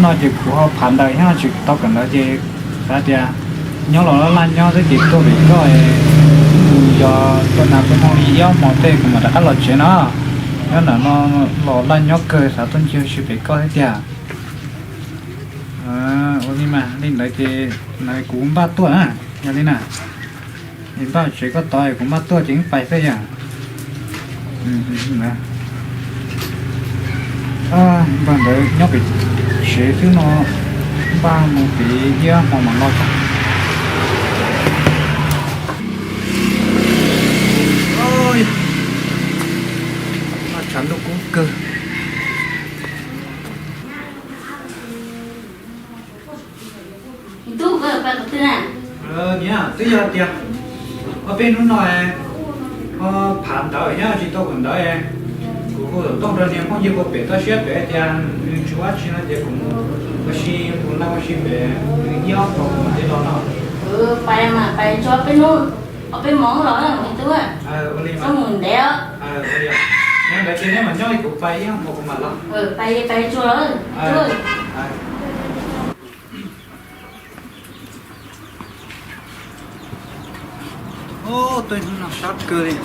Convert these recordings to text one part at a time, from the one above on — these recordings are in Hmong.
No ces kuv ho phav ntawv thiab no tsis tau kawm ntawv ces xav tias nyob los laj laj nyob xwb ces tuaj pem koj, yog tuaj nas tuaj hmoo li ib ob hmo tej kuv mam rov qab los tsev no. Nyob ntawm no los laj nyob kawg xav tuaj ncig ua si pem koj thiab tiag. Ua li mas li ntawd ces kuv npaj tuaj na, yog li na. Es npaj tsev koj tod kuv npaj tuaj ces wb pais xwb yom. Npaj ntawd nyob pem tsev xwb no, npaj mus pem ib ob hmo mam los tso. Tshav ntuj kub kawg. Niam, twb yog tias ob peb hnub no ho phav ntawv thiab tsis tau kawm ntawv, kuv hu xov tooj rau niag phooj ywg puag pem toj siab pem tias nws tsis ua dab tsi no ces kuv mus ua si, mus laj ua si pem ib ob hmo kuv mam li los no. Pais mas pais tso peb hnub, ob peb hmo los me tub, txhob mus ntev os. Yog ntawd ces neb mam nyob li kuv pais ib ob hmo kuv mam los. Pais pais tso los. Tuaj hnub no sab kawg li.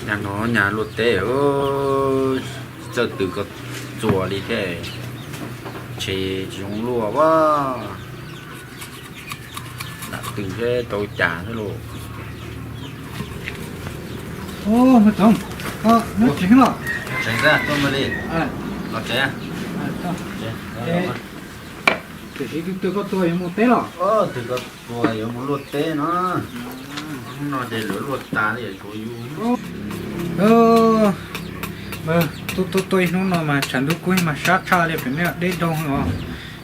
Nyab no nyab luaj teb, txawj tws ko txuas li thiab, ntshe tsis zoo luaj a. Dam tws thiab rau cas xwb lauj. Ub, tsev los? Tsev xwb, tuaj mus li. Los tsev. Tiam sis twb tws koj txuas yuav mus teb los? Tws ko txuas yuav mus luaj teb no. Hnub no ces lawv luaj tas li tsuav yus. Tuaj tuaj tuaj ib hnub no mas tshav ntuj kub mas sab tshaj li pem nej deb doog os.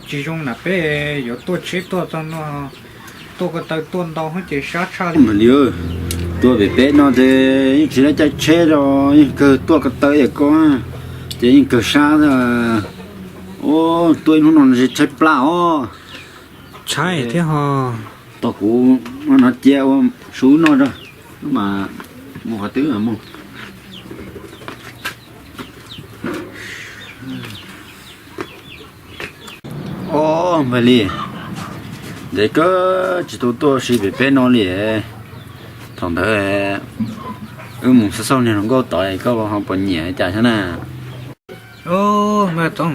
Tsis zoo na peb yuav tuaj tsheb tuaj txog no, tuaj ko taw tuaj ntau ces sab tshaj li. Tuaj pem peb no ces yeej tsis laib caij tsheb los yeej kawg, tuaj ko taw es ko ces yeej kawg sab. Tuaj ib hnub no ntshe tshaib plab os. Tshaib thiab ho. Tos kuv no cia ua su no rau, mas mus qhov twg mus. Ob, npawg Lis, ntev kawg tsis tau tuaj si pem peb no li. Thaum ntawd wb mus xauj xauj niag hluas nkauj tod, koj ho puas nyiam cas thiab na? Npawg Toom,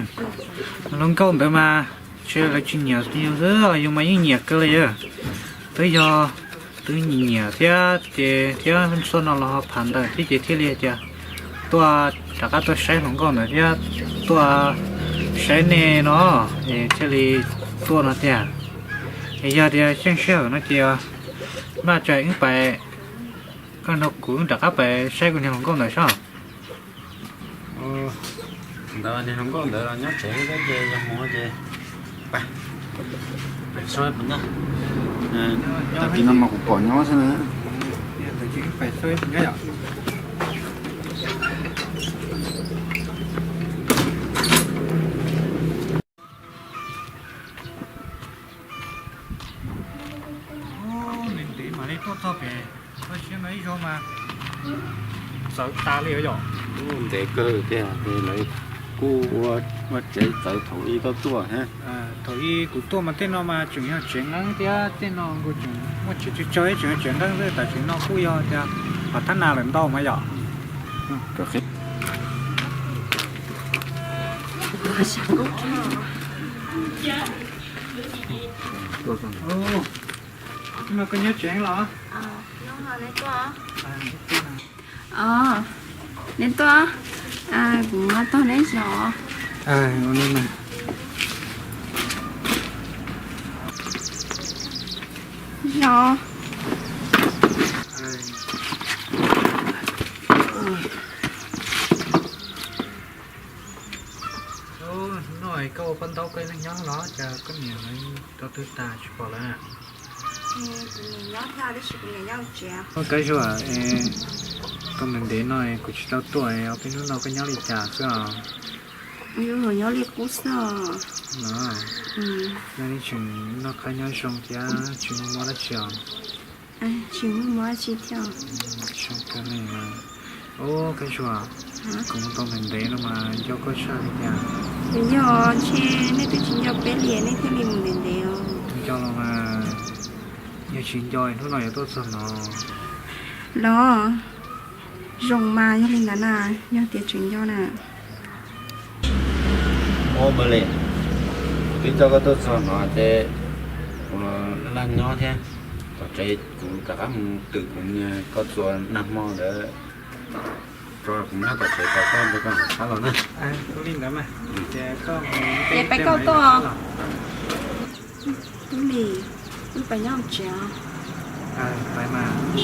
hluas nkauj ntawd mas ntshe lawv tsis nyiam yus xwb, yus mas yeej nyiam kawg li. Twb yog twb nyiam thiab ces thiab txhua no los ho phav ntawv thiab ces thiaj li tias tuaj rov qab tuaj saib hluas nkauj ntawd thiab tuaj saib nej no es thiaj li tuaj no tiag. Es yog tias xyeej sij hawm no ces maj tsa wb pais, koj nrog kuv wb rov qab pais saib kuv niag hluas nkauj ntawd soj. Ntawd niag hluas nkauj ntawd los nyob tsev xwb ces yog mus ces pais, pais saib puas nyob. Tag kis no mas kuv pom nyob xwb na. Ntev ntev mam li tuaj txog pem koj siab no ib zaug mas txawv tas li os yom. Ntev kawg tiag, lawv kuj ua tsev txawv thaum ub tuaj tuaj thiab. Thaum ub kuv tuaj mas tej no mas tseem yog tsev nqeeb thiab tej no kuj tseem muaj tsev tsawg tsawg ib tseem tsev nqeeb xwb, tam sim no kuj yog tias pom thab nas lawm ntau mas yom. Koj nyob tsev los? Neb tuaj, kuv muab tog neb zov. Zov. Hnub no koj ua paj ntaub koj ib leeg nyob los cas koj niam lawv rau twg tas tsis pom lawm? Koj zuag, tuaj ntev ntev no kuv tsis tau tuaj, ob peb hnub no koj nyob li cas xwb os? Nyob li qub xwb os. Nyob li tseem noj qab nyob zoo thiab tsis muaj mob dab tsi os? Tsis muaj mob dab tsi thiab. Ub, Kab Suav, kuv mus tau ntev ntev no mas nco koj tshaj li cas. Yog ntshe nej twb tsis nco peb li nej thiaj li mus ntev ntev os. Nco los mas, yog tsis nco hnub no yuav tuaj txog no. Los, zoo mas yog li ntawd na, yog tias tseem nco na. Ub, Npawg Lis, twb coj koj tuaj txog no ces kuv laj nyob thiab. Tom tsev kuv rov qab mus twm kuv niag koj txuas nag hmo ntawd tso, kuv nyob tom tsev tos koj, koj rov qab los na. Ua li ntawd mas, ces peb koj tuaj. Tub Lis, wb pais nyob tsev os. Pais mas,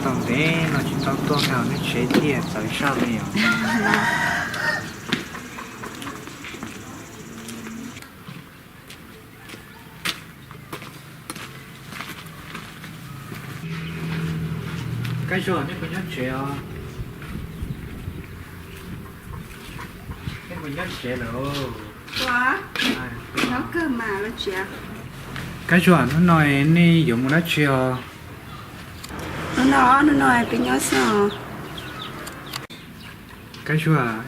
tau ntev no tsis tau tuaj kiag nej tsev thiaj txawv zaj li os. Kab Suav, nej puas nyob tsev os? Nej puas nyob tsev lawm? Nyob kawg mas, los tsev. Kab Suav, hnub no nej yuav mus dab tsi os? Hnub no, hnub no peb nyob xwb os. Kab Suav,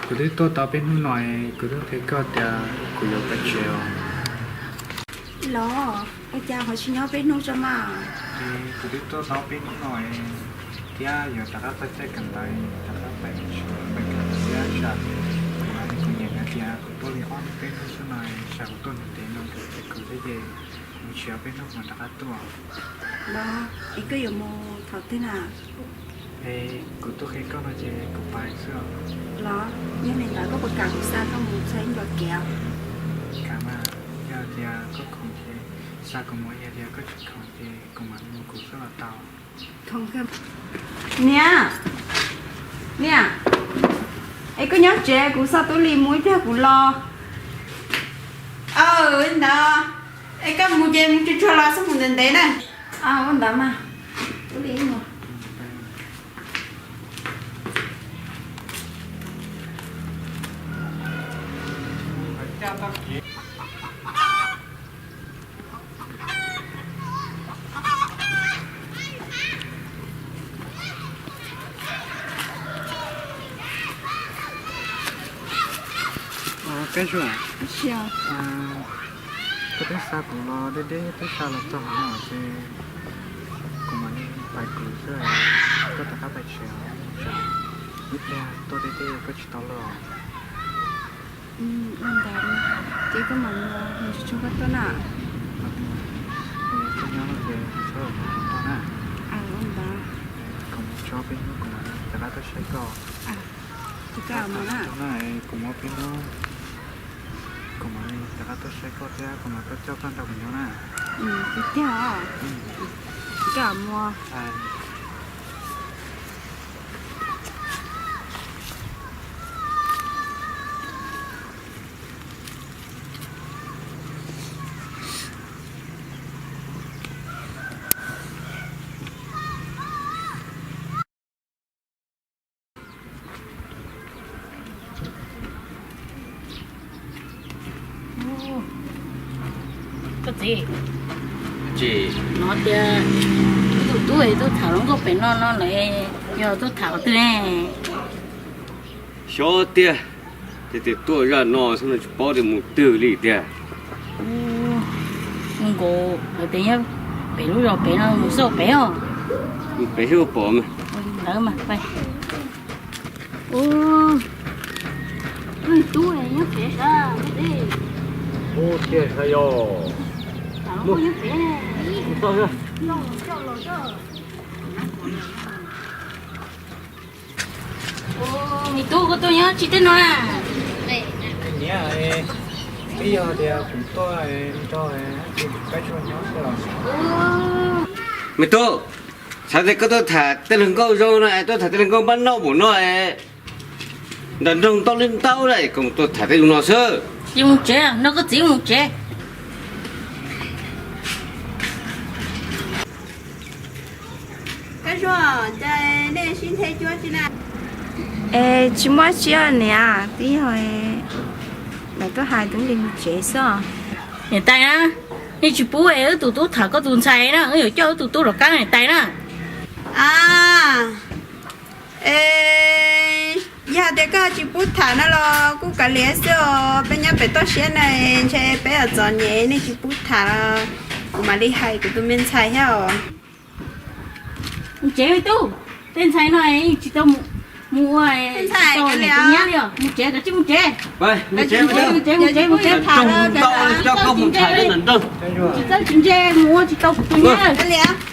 kuv twb tuaj tau peb hnub no, kuv twb qhia koj tias kuv yuav pais tsev os. Los, ua cas ho tsis nyob peb hnub tso mas? Kuv twb tuaj tau peb hnub no thiab, yuav rov qab txog caij kawm ntawv rov qab pais, pais kawm thiab tsam kuv, kuv niam hais tias kuv tuaj li ob peb hnub xwb no, tsam kuv tuaj ntev ntev no kuv thiaj ces kuv mus tsev peb hnub kuv mam rov qab tuaj. Los, es koj yuav mus thaum twg na? Es kuv tuaj qhia koj no ces kuv pais xwb os. Los, yog li ntawd koj puas kam kuv xa koj mus txog ib ntu kev? Kam mas, yog tias koj khoom ces xa kuv mus, yog tias koj tsis khoom ces kuv mam li mus kuv xwb los tau. Niam, niam, es koj nyob tsev kuv xa Tub Lis mus ib pliag kuv los. Aw, ntawd, es koj mus ces mus tsuag tsuag los xwb, mus ntev ntev na. Ua ntawd mas, Tub Lis mus. Kab Suav, koj twb xa kuv los deb deb, twb xa los txog hauv no ces kuv mam li pais kuv xwb, koj rov qab pais tsev, tsam ib pliag tuaj deb deb koj tsis tau los. Ua ntawd, ces koj mam mus, mus tsuag tsuag koj tuaj na. Koj nyob no ces kuv txhob los kuv tuaj na. Ua ntawd. Kuv mus tso peb hnub kuv mam li rov qab tuaj saib koj. Ces koj mus na. Kuv mus peb hnub, kuv mam li rov qab tuaj saib koj thiab kuv mam tuaj coj koj nrog kuv nyob na. Tiag tiag. Ces koj mus. Koj txiv, no tias tus tub tuaj tham hluas nkauj pem no no lawm, yog tuaj tham qhov twg ne? Xyov tiag, tias tuaj zaj no xwb no tsis paub tias mus twg li tiag. Mus nkaus lawv tias nyob pem lub zos pem no, mus xauj pem os. Mus pem xauj pom mas. Ntawd mas. Ub, tub nyob pem sab. Ub, tiag sas yog. Me tub, koj tuaj nyob tsis teb no na? Niam, twb yog tias kuv tuaj nrog Kab Suav nyob xwb os. Me tub, xav tias koj tuaj tham tej hluas nkauj zoo no es tuaj tham tej hluas nkauj npab noj npaum no es nrog nrog tau li ntau na, koj tuaj tham tej lus no xwb. Ces mus tsev, nrog koj txiv mus tsev. Kab Suav, cas nej sib nthe cuab tsi na? Es tsis muaj tsi niam, twb yog lawv tuaj hais Tub Lis mus tsev xwb. Niam tais na, Nej tsis pub es wb tus tub tham koj tus ntxhais na, wb yuav coj wb tus tub los kab niam tais na. A, e, yog tias koj tsis pub tham no los kuj kav liam xwb os, peb nyob pem toj siab na, ntshe peb yuav txom nyem, nej tsis pub tham los kuv mam li hais kuv tus me ntxhais thiab os. Mus tsev tub, tej ntxhais no tsis tau mus ua, mus tsev, kav tsij mus tsev. Mus tsev, mus tsev, mus tsev, mus tsev, mus tsev. Coj koj mus tham tej nram nroog. Tsis txawj tsis ntse mus ua tsis tau kuv tus nyab.